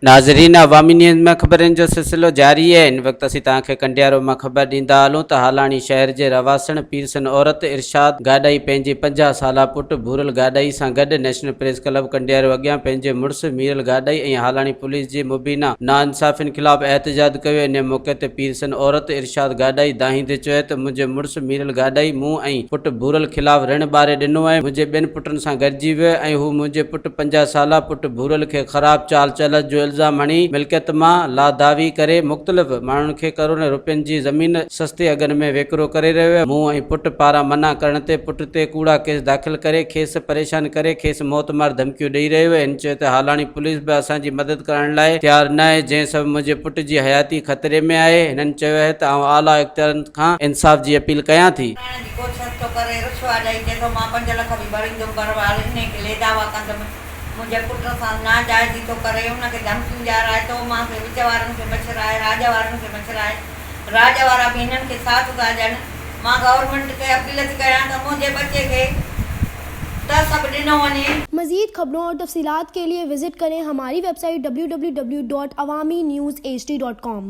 ناظرين عوامي نيوز ۾ خبرن جو سلسلو جاري آهي هن وقت اسين توهان کي ڪنڊيارو مان خبر ڏيندا هلون ته هالاڻي شهر جي رهواسڻ پيرسن عورت ارشاد گاڏهي پنهنجي 50 سالا پٽ ڀورل گاڏهي سان گڏ نيشنل پريس ڪلب ڪنڊيارو اڳيان پنهنجي مڙس ميرل گاڏهي ۽ هالاڻي پوليس جي مبينا ناانصافين خلاف احتجاج ڪيو انهي موقعي تي پيرسن عورت ارشاد گاڏهي دانهيندي چيو ته منهنجي مڙس ميرل گاڏهي مون ۽ پٽ ڀورل خلاف رڻ ٻاري ڏنو ۽ منهنجي ٻين پٽن سان گڏجي ويو ۽ هو منهنجي پٽ 50 سالا پٽ ڀورل کي خراب چال چلت جو الزام هڻي ملڪيت مان لادعوي ڪري مختلف ماڻهن کي ڪروڙين روپين جي زمين سستي اگهن ۾ وڪرو ڪري رهيو آهي، مون ۽ پٽ پاران منع ڪرڻ تي پٽ تي ڪوڙا ڪيس داخل ڪري کيس پريشان ڪري کيس موت مار ڌمڪيون ڏئي رهيو آهي، هن چيو ته هالاڻي پوليس به اسان جي مدد ڪرڻ لاء تيار نه آهي جنهن سبب منهنجي پٽ جي حياتي خطري ۾ آهي، هنن چيو آهي ته آئون اعليٰ اختيارن کان انصاف جي اپيل ڪيان ٿي. کائڻ جي ڪوشش ٿو ڪري، رشوت ڏئي چئي ٿو مان پنج لک به ڀريندم پر وال انهي کي لي دعويٰ ڪندم، منهنجي پٽ سان ناجائزي ٿو ڪري، ان کي ڌمڪيون ڏيارائي ٿو، مان کي وچ وارن کي مڇرائي، راڄ وارن کي مڇرائي، راڄ وارا به هنن کي ساٿ ٿا ڏين، مان گورنمينٽ کي اپيل ٿي ڪيان ته منهنجي ٻچي کي تحسب ڏنو وڃي. مزيد خبرون اور تفصيلات کے لئے وزٽ کریں ہماری web site www.awamiNewsHD.com.